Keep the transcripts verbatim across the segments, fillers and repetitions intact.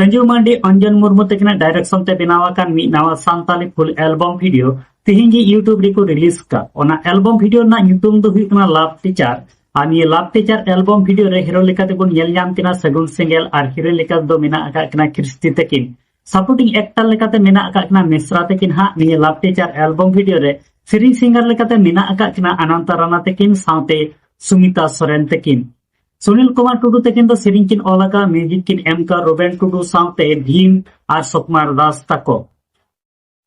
ᱥᱟᱹᱧᱡᱩ ᱢᱟᱱᱰᱤ, ᱚᱧᱡᱚᱱ ᱢᱩᱨᱢᱩ ᱛᱟᱹᱠᱤᱱᱟᱜ ᱰᱟᱭᱨᱮᱠᱥᱚᱱ ᱛᱮ ᱵᱮᱱᱟᱣ ᱟᱠᱟᱱ ᱢᱤᱫ ᱱᱟᱣᱟ ᱥᱟᱱᱛᱟᱞᱤ ᱯᱷᱩᱞ ᱮᱞᱵᱚᱢ ᱵᱷᱤᱰᱤᱭᱳ ᱛᱤᱦᱤᱧ ᱜᱮ YouTube ᱨᱮᱠᱚ ᱨᱤᱞᱤᱡᱽ ᱟᱠᱟᱫ᱾ ᱚᱱᱟ ᱮᱞᱵᱚᱢ ᱵᱷᱤᱰᱤᱭᱳ ᱨᱮᱱᱟᱜ ᱧᱩᱛᱩᱢ ᱫᱚ ᱦᱩᱭᱩᱜ ᱠᱟᱱᱟ ᱞᱟᱵᱷ ᱴᱤᱪᱟᱨ᱾ ᱟᱨ ᱱᱤᱭᱟᱹ ᱞᱟᱵᱷ ᱴᱤᱪᱟᱨ ᱮᱞᱵᱚᱢ ᱵᱷᱤᱰᱤᱭᱳ ᱨᱮ ᱦᱤᱨᱳ ᱞᱮᱠᱟᱛᱮ ᱵᱚᱱ ᱧᱮᱞ ᱧᱟᱢ ᱠᱤᱱᱟ ᱥᱟᱹᱜᱩᱱ ᱥᱮᱸᱜᱮᱞ ᱟᱨ ᱦᱤᱨᱳᱭᱤᱱ ᱞᱮᱠᱟ ᱛᱮᱫᱚ ᱢᱮᱱᱟᱜ ᱟᱠᱟᱫ ᱠᱤᱱᱟ ᱠᱷᱨᱤᱥᱴᱤ ᱛᱟᱹᱠᱤᱱ᱾ ᱥᱟᱯᱳᱨᱴᱤᱝ ᱮᱠᱴᱟᱨ ᱞᱮᱠᱟᱛᱮ ᱢᱮᱱᱟᱜ ᱟᱠᱟᱫ ᱠᱤᱱᱟ ᱢᱤᱥᱨᱟ ᱛᱟᱹᱠᱤᱱ ᱦᱟᱸᱜ ᱱᱤᱭᱟᱹ ᱞᱟᱵᱷ ᱴᱤᱪᱟᱨ ᱮᱞᱵᱚᱢ ᱵᱷᱤᱰᱤᱭᱳ ᱨᱮ᱾ ᱥᱮᱨᱮᱧ ᱥᱤᱝᱜᱟᱨ ᱞᱮᱠᱟᱛᱮ ᱢᱮᱱᱟᱜ ᱟᱠᱟᱫ ᱠᱤᱱᱟ ᱟᱱᱟᱱᱛᱟ ᱨᱟᱱᱟ ᱛᱟᱹᱠᱤᱱ ᱥᱟᱶᱛᱮ ᱥᱩᱢᱤᱛᱟ ᱥᱚᱨᱮᱱ ᱛᱟᱹᱠᱤᱱ᱾ ᱥᱩᱱᱤᱞ ᱠᱩᱢᱟᱨ ᱴᱩᱰᱩ ᱛᱟᱹᱠᱤᱱ ᱫᱚ ᱥᱮᱨᱮᱧ ᱠᱤᱱ ᱚᱞ ᱟᱠᱟᱫ, ᱢᱤᱣᱡᱤᱠ ᱠᱤᱱ ᱮᱢ ᱟᱠᱟᱫ ᱨᱩᱵᱮᱱ ᱴᱩᱰᱩ ᱥᱟᱶᱛᱮ ᱵᱷᱤᱢ ᱟᱨ ᱥᱩᱠᱩᱢᱟᱨ ᱫᱟᱥ ᱛᱟᱠᱚ᱾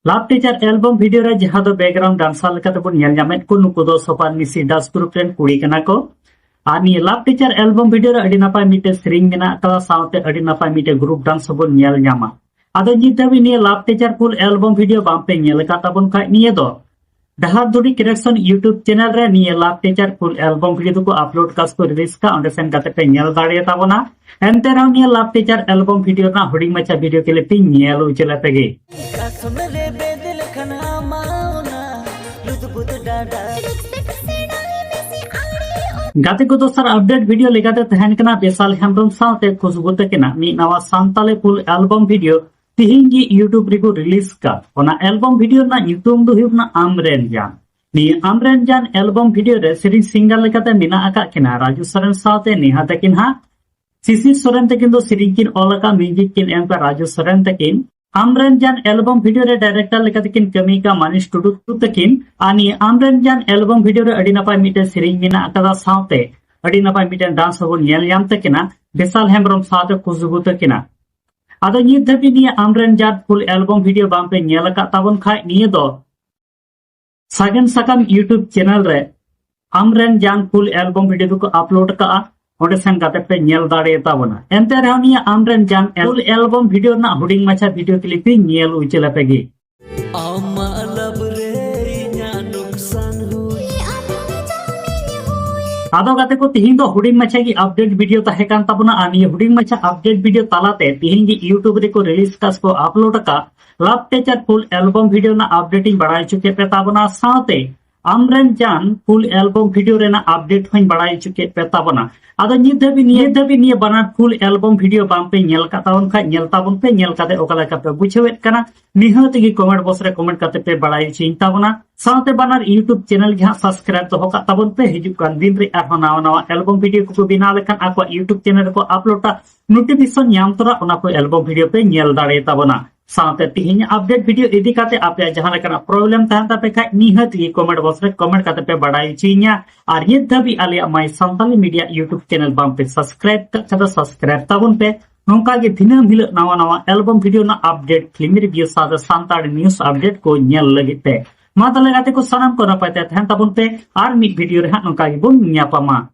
ᱞᱟᱵᱷ ᱴᱤᱪᱟᱨ ᱮᱞᱵᱚᱢ ᱵᱷᱤᱰᱤᱭᱳ ᱨᱮ ᱡᱟᱦᱟᱸ ᱫᱚ ᱵᱮᱠᱜᱨᱟᱣᱩᱱᱰ ᱰᱟᱱᱥᱟᱨ ᱞᱮᱠᱟᱛᱮ ᱵᱚᱱ ᱧᱮᱞ ᱧᱟᱢᱮᱫ ᱠᱚ, ᱱᱩᱠᱩ ᱫᱚ ᱥᱚᱯᱟᱨ ᱢᱤᱥᱤ ᱫᱟᱥ ᱜᱨᱩᱯ ᱨᱮᱱ ᱠᱩᱲᱤ ᱠᱟᱱᱟ ᱠᱚ᱾ ᱟᱨ ᱱᱤᱭᱟᱹ ᱞᱟᱵᱷ ᱴᱤᱪᱟᱨ ᱮᱞᱵᱚᱢ ᱵᱷᱤᱰᱤᱭᱳ ᱨᱮ ᱟᱹᱰᱤ ᱱᱟᱯᱟᱭ ᱢᱤᱫᱴᱮᱡ ᱥᱮᱨᱮᱧ ᱢᱮᱱᱟᱜ ᱟᱠᱟᱫᱟ, ᱥᱟᱶᱛᱮ ᱟᱹᱰᱤ ᱱᱟᱯᱟᱭ ᱢᱤᱫᱴᱮᱡ ᱜᱨᱩᱯ ᱰᱟᱱᱥ ᱦᱚᱸᱵᱚᱱ ᱧᱮᱞ ᱧᱟᱢᱟ᱾ ᱟᱫᱚ ᱱᱤᱛ ᱫᱷᱟᱹᱵᱤᱡ ᱱᱤᱭᱟᱹ ᱞᱟᱵᱷ ᱴᱤᱪᱟᱨ ᱯᱷᱩᱞ ᱮᱞᱵᱚᱢ ᱵᱷᱤᱰᱤᱭᱳ ᱵᱟᱝ ᱯᱮ ᱧᱮᱞ ᱟᱠᱟᱫ ᱛᱟᱵᱚᱱ ᱠᱷᱟᱡ, ᱱᱤᱭᱟᱹ ᱫᱚ ᱰᱟᱦᱟᱨ ᱫᱷᱩᱲᱤ ᱠᱨᱤᱭᱮᱥᱚᱱ YouTube ᱪᱮᱱᱮᱞ ᱨᱮ ᱱᱤᱭᱟᱹ ᱞᱟᱵᱷ ᱴᱤᱪᱟᱨ ᱯᱷᱩᱞ ᱮᱞᱵᱚᱢ ᱵᱷᱤᱰᱤᱭᱳ ᱫᱚᱠᱚ ᱟᱯᱞᱳᱰ ᱠᱟᱜ ᱠᱚ, ᱨᱤᱞᱤᱡᱽ ᱠᱟᱜ, ᱚᱸᱰᱮ ᱥᱮᱱ ᱠᱟᱛᱮ ᱯᱮ ᱧᱮᱞ ᱫᱟᱲᱮᱭᱟᱛᱟ ᱵᱚᱱᱟ᱾ ᱮᱱᱛᱮ ᱨᱮᱦᱚᱸ ᱱᱤᱭᱟᱹ ᱞᱟᱵᱷ ᱴᱤᱪᱟᱨ ᱮᱞᱵᱚᱢ ᱵᱷᱤᱰᱤᱭᱳ ᱨᱮᱱᱟᱜ ᱦᱩᱰᱤᱧ ᱢᱟᱪᱷᱟ ᱵᱷᱤᱰᱤᱭᱳ ᱠᱞᱤᱯ ᱤᱧ ᱧᱮᱞ ᱩᱪᱟᱹ ᱞᱮᱯᱮ ᱜᱮ᱾ ᱠᱟᱥᱢ ᱨᱮ ᱵᱮᱫ ᱞᱮᱠᱷᱟᱱ ᱟᱢᱟ ᱚᱱᱟ ᱞᱩᱫᱵᱩᱫ ᱰᱟᱰᱟ᱾ ᱜᱟᱛᱮ ᱠᱚ, ᱫᱚᱥᱟᱨ ᱟᱯᱰᱮᱴ ᱵᱷᱤᱰᱤᱭᱳ ᱞᱮᱠᱟᱛᱮ ᱛᱟᱦᱮᱱ ᱠᱟᱱᱟ ᱵᱤᱥᱟᱞ ᱦᱮᱢᱵᱨᱚᱢ ᱥᱟᱶᱛᱮ ᱠᱷᱩᱥᱵᱩ ᱛᱟᱹᱠᱤᱱᱟᱜ ᱢᱤᱫ ᱱᱟᱣᱟ ᱥᱟᱱᱛᱟᱞᱤ ᱯᱷᱩᱞ ᱮᱞᱵᱚᱢ ᱵᱷᱤᱰᱤᱭᱳ ᱛᱤᱦᱤᱧ ᱜᱮ YouTube ᱨᱮᱠᱚ ᱨᱤᱞᱤᱡᱽ ᱠᱟᱜ᱾ ᱚᱱᱟ ᱮᱞᱵᱚᱢ ᱵᱷᱤᱰᱤᱭᱳ ᱨᱮᱱᱟᱜ ᱧᱩᱛᱩᱢ ᱫᱚ ᱦᱩᱭᱩᱜ ᱠᱟᱱᱟ ᱟᱢᱨᱮᱱ ᱡᱟᱱ᱾ ᱱᱤᱭᱟᱹ ᱟᱢᱨᱮᱱ ᱡᱟᱱ ᱮᱞᱵᱚᱢ ᱵᱷᱤᱰᱤᱭᱳ ᱨᱮ ᱥᱮᱨᱮᱧ ᱥᱤᱝᱜᱟᱨ ᱞᱮᱠᱟᱛᱮ ᱢᱮᱱᱟᱜ ᱟᱠᱟᱫ ᱠᱤᱱᱟ ᱨᱟᱡᱩ ᱥᱚᱨᱮᱱ ᱥᱟᱶᱛᱮ ᱱᱮᱦᱟ ᱛᱟᱹᱠᱤᱱ ᱦᱟᱸᱜ᱾ ᱥᱤᱥᱤᱨ ᱥᱚᱨᱮᱱ ᱛᱟᱹᱠᱤᱱ ᱫᱚ ᱥᱮᱨᱮᱧ ᱠᱤᱱ ᱚᱞ ᱟᱠᱟᱫ, ᱢᱤᱣᱡᱤᱠ ᱠᱤᱱ ᱮᱢ ᱟᱠᱟᱫ ᱨᱟᱡᱩ ᱥᱚᱨᱮᱱ ᱛᱟᱹᱠᱤᱱ᱾ ᱟᱢᱨᱮᱱ ᱡᱟᱱ ᱮᱞᱵᱚᱢ ᱵᱷᱤᱰᱤᱭᱳ ᱨᱮ ᱰᱟᱭᱨᱮᱠᱴᱚᱨ ᱞᱮᱠᱟᱛᱮ ᱠᱤᱱ ᱠᱟᱹᱢᱤ ᱟᱠᱟᱫ ᱢᱟᱱᱤᱥ ᱴᱩᱰᱩ ᱛᱟᱹᱠᱤᱱ᱾ ᱟᱨ ᱱᱤᱭᱟᱹ ᱟᱢᱨᱮᱱ ᱡᱟᱱ ᱮᱞᱵᱚᱢ ᱵᱷᱤᱰᱤᱭᱳ ᱨᱮ ᱟᱹᱰᱤ ᱱᱟᱯᱟᱭ ᱢᱤᱫᱴᱮᱱ ᱥᱮᱨᱮᱧ ᱢᱮᱱᱟᱜ ᱟᱠᱟᱫᱟ, ᱥᱟᱶᱛᱮ ᱟᱹᱰᱤ ᱱᱟᱯᱟᱭ ᱢᱤᱫᱴᱮᱱ ᱰᱟᱱᱥ ᱦᱚᱸᱵᱚᱱ ᱧᱮᱞ ᱧᱟᱢ ᱛᱟᱹᱠᱤᱱᱟ ᱵᱤᱥᱟᱞ ᱦᱮᱢᱵᱨᱚᱢ ᱥᱟᱶᱛᱮ ᱠᱷᱩᱥᱵᱩ ᱛᱟᱹᱠᱤᱱᱟ᱾ ᱟᱫᱚ ᱱᱤᱛ ᱫᱷᱟᱹᱵᱤᱡ ᱱᱤᱭᱟᱹ ᱟᱢᱨᱮᱱ ᱡᱟᱱ ᱯᱷᱩᱞ ᱮᱞᱵᱚᱢ ᱵᱷᱤᱰᱤᱭᱳ ᱵᱟᱝ ᱯᱮ ᱧᱮᱞ ᱟᱠᱟᱫ ᱛᱟᱵᱚᱱ ᱠᱷᱟᱡ, ᱱᱤᱭᱟᱹ ᱫᱚ ᱥᱟᱜᱮᱱ ᱥᱟᱠᱟᱢ YouTube ᱪᱮᱱᱮᱞ ᱨᱮ ᱟᱢᱨᱮᱱ ᱡᱟᱱ ᱯᱷᱩᱞ ᱮᱞᱵᱚᱢ ᱵᱷᱤᱰᱤᱭᱳ ᱫᱚᱠᱚ ᱟᱯᱞᱳᱰ ᱠᱟᱜᱼᱟ, ᱚᱸᱰᱮ ᱥᱮᱱ ᱠᱟᱛᱮ ᱯᱮ ᱧᱮᱞ ᱫᱟᱲᱮᱭᱟᱛᱟ ᱵᱚᱱᱟ᱾ ᱮᱱᱛᱮ ᱨᱮᱦᱚᱸ ᱱᱤᱭᱟᱹ ᱟᱢᱨᱮᱱ ᱡᱟᱱ ᱯᱷᱩᱞ ᱮᱞᱵᱚᱢ ᱵᱷᱤᱰᱤᱭᱳ ᱨᱮᱱᱟᱜ ᱦᱩᱰᱤᱧ ᱢᱟᱪᱷᱟ ᱵᱷᱤᱰᱤᱭᱳ ᱠᱞᱤᱯ ᱤᱧ ᱧᱮᱞ ᱩᱪᱟᱹ ᱞᱮᱯᱮ ᱜᱮ᱾ ᱟᱢᱟᱜ ᱞᱟᱵᱷ ᱨᱮ ᱤᱧᱟᱹᱜ ᱱᱩᱠᱥᱟᱱ ᱦᱩᱭ᱾ ᱟᱫᱚ ᱜᱟᱛᱮ ᱠᱚ, ᱛᱤᱦᱤᱧ ᱫᱚ ᱦᱩᱰᱤᱧ ᱢᱟᱪᱷᱟ ᱜᱮ ᱟᱯᱰᱮᱴ ᱵᱷᱤᱰᱤᱭᱳ ᱛᱟᱦᱮᱸ ᱠᱟᱱ ᱛᱟᱵᱚᱱᱟ᱾ ᱟᱨ ᱱᱤᱭᱟᱹ ᱦᱩᱰᱤᱧ ᱢᱟᱪᱷᱟ ᱟᱯᱰᱮᱴ ᱵᱷᱤᱰᱤᱭᱳ ᱛᱟᱞᱟᱛᱮ ᱛᱤᱦᱤᱧ ᱜᱮ YouTube ᱨᱮᱠᱚ ᱨᱤᱞᱤᱡᱽ ᱠᱟᱜ ᱥᱮᱠᱚ ᱟᱯᱞᱳᱰ ᱟᱠᱟᱫ ᱞᱟᱵᱷ ᱴᱤᱪᱟᱨ ᱯᱷᱩᱞ ᱮᱞᱵᱚᱢ ᱵᱷᱤᱰᱤᱭᱳ ᱨᱮᱱᱟᱜ ᱟᱯᱰᱮᱴ ᱤᱧ ᱵᱟᱲᱟᱭ ᱦᱚᱪᱚ ᱠᱮᱫ ᱯᱮ ᱛᱟᱵᱚᱱᱟ᱾ ᱥᱟᱶᱛᱮ ᱟᱢᱨᱮᱱ ᱡᱟᱱ ᱯᱷᱩᱞ ᱮᱞᱵᱚᱢ ᱵᱷᱤᱰᱤᱭᱳ ᱨᱮᱱᱟᱜ ᱟᱯᱰᱮᱴ ᱦᱚᱸᱧ ᱵᱟᱲᱟᱭ ᱦᱚᱪᱚ ᱠᱮᱫ ᱯᱮ ᱛᱟᱵᱚᱱᱟ᱾ ᱟᱫᱚ ᱱᱤᱛ ᱫᱷᱟᱹᱵᱤᱡ ᱱᱤᱭᱟᱹ ᱫᱷᱟᱹᱵᱤᱡ ᱱᱤᱭᱟᱹ ᱵᱟᱱᱟᱨ ᱯᱷᱩᱞ ᱮᱞᱵᱚᱢ ᱵᱷᱤᱰᱤᱭᱳ ᱵᱟᱝ ᱯᱮ ᱧᱮᱞ ᱟᱠᱟᱫ ᱛᱟᱵᱚᱱ ᱠᱷᱟᱡ, ᱧᱮᱞ ᱛᱟᱵᱚᱱ ᱯᱮ, ᱧᱮᱞ ᱠᱟᱛᱮ ᱚᱠᱟ ᱞᱮᱠᱟ ᱯᱮ ᱵᱩᱡᱷᱟᱹᱣᱮᱫ ᱠᱟᱱᱟ, ᱱᱤᱦᱟᱹᱛ ᱜᱮ ᱠᱚᱢᱮᱱᱴ ᱵᱚᱠᱥ ᱨᱮ ᱠᱚᱢᱮᱱᱴ ᱠᱟᱛᱮ ᱯᱮ ᱵᱟᱲᱟᱭ ᱦᱚᱪᱚᱧ ᱛᱟᱵᱚᱱᱟ᱾ ᱥᱟᱶᱛᱮ ᱵᱟᱱᱟᱨ ᱭᱩᱴᱩᱵᱽ ᱪᱮᱱᱮᱞ ᱜᱮ ᱦᱟᱸᱜ ᱥᱟᱵᱥᱠᱨᱟᱭᱤᱵ ᱫᱚᱦᱚ ᱠᱟᱜ ᱛᱟᱵᱚᱱ ᱯᱮ᱾ ᱦᱤᱡᱩᱜ ᱠᱟᱱ ᱫᱤᱱ ᱨᱮ ᱟᱨᱦᱚᱸ ᱱᱟᱣᱟ ᱱᱟᱣᱟ ᱮᱞᱵᱚᱢ ᱵᱷᱤᱰᱤᱭᱳ ᱠᱚᱠᱚ ᱵᱮᱱᱟᱣ ᱞᱮᱠᱷᱟᱱ ᱟᱠᱚᱣᱟᱜ ᱭᱩᱴᱩᱵᱽ ᱪᱮᱱᱮᱞ ᱨᱮᱠᱚ ᱟᱯᱞᱳᱰᱟ, ᱱᱳᱴᱤᱯᱷᱤᱠᱮᱥᱚᱱ ᱧᱟᱢ ᱛᱚᱨᱟ ᱚᱱᱟ ᱠᱚ ᱮᱞᱵᱚᱢ ᱵᱷᱤᱰᱤᱭᱳ ᱯᱮ ᱧᱮᱞ ᱫᱟᱲᱮ ᱛᱟᱵᱚᱱᱟ᱾ ᱥᱟᱶᱛᱮ ᱛᱤᱦᱤᱧ ᱟᱯᱰᱮᱴ ᱵᱷᱤᱰᱤᱭᱳ ᱤᱫᱤ ᱠᱟᱛᱮ ᱟᱯᱮᱭᱟᱜ ᱡᱟᱦᱟᱸ ᱞᱮᱠᱟᱱᱟᱜ ᱯᱨᱚᱵᱞᱮᱢ ᱛᱟᱦᱮᱱ ᱛᱟᱯᱮ ᱠᱷᱟᱡ, ᱱᱤᱦᱟᱹᱛ ᱜᱮ ᱠᱚᱢᱮᱱᱴ ᱵᱚᱠᱥ ᱨᱮ ᱠᱚᱢᱮᱱᱴ ᱠᱟᱛᱮ ᱯᱮ ᱵᱟᱲᱟᱭ ᱦᱚᱪᱚᱭᱤᱧᱟ᱾ ᱟᱨ ᱱᱤᱛ ᱫᱷᱟᱹᱵᱤᱡ ᱟᱞᱮᱭᱟᱜ ᱢᱟᱭ ᱥᱟᱱᱛᱟᱞᱤ ᱢᱤᱰᱤᱭᱟ ᱭᱩᱴᱩᱵᱽ ᱪᱮᱱᱮᱞ ᱵᱟᱝ ᱯᱮ ᱥᱟᱵᱥᱠᱨᱟᱭᱤᱵ ᱠᱟᱜ ᱠᱷᱟᱡ ᱫᱚ ᱥᱟᱵᱥᱠᱨᱟᱭᱤᱵ ᱛᱟᱵᱚᱱ ᱯᱮ᱾ ᱱᱚᱝᱠᱟ ᱜᱮ ᱫᱤᱱᱟᱹᱢ ᱦᱤᱞᱳᱜ ᱱᱟᱣᱟ ᱱᱟᱣᱟ ᱮᱞᱵᱚᱢ ᱵᱷᱤᱰᱤᱭᱳ ᱨᱮᱱᱟᱜ ᱟᱯᱰᱮᱴ, ᱯᱷᱤᱞᱢ ᱨᱤᱵᱷᱤᱭᱩ ᱥᱟᱶᱛᱮ ᱥᱟᱱᱛᱟᱲ ᱱᱤᱭᱩᱡᱽ ᱟᱯᱰᱮᱴ ᱠᱚ ᱧᱮᱞ ᱞᱟᱹᱜᱤᱫ ᱛᱮ᱾ ᱢᱟ ᱛᱟᱦᱞᱮ ᱜᱟᱛᱮ ᱠᱚ, ᱥᱟᱱᱟᱢ ᱠᱚ ᱱᱟᱯᱟᱭ ᱛᱮ ᱛᱟᱦᱮᱱ ᱛᱟᱵᱚᱱ ᱯᱮ᱾ ᱟᱨ ᱢᱤᱫ ᱵᱷᱤᱰᱤᱭᱳ ᱨᱮ ᱦᱟᱸᱜ ᱱᱚᱝᱠᱟ ᱜᱮᱵᱚᱱ ᱧᱟᱯᱟᱢᱟ᱾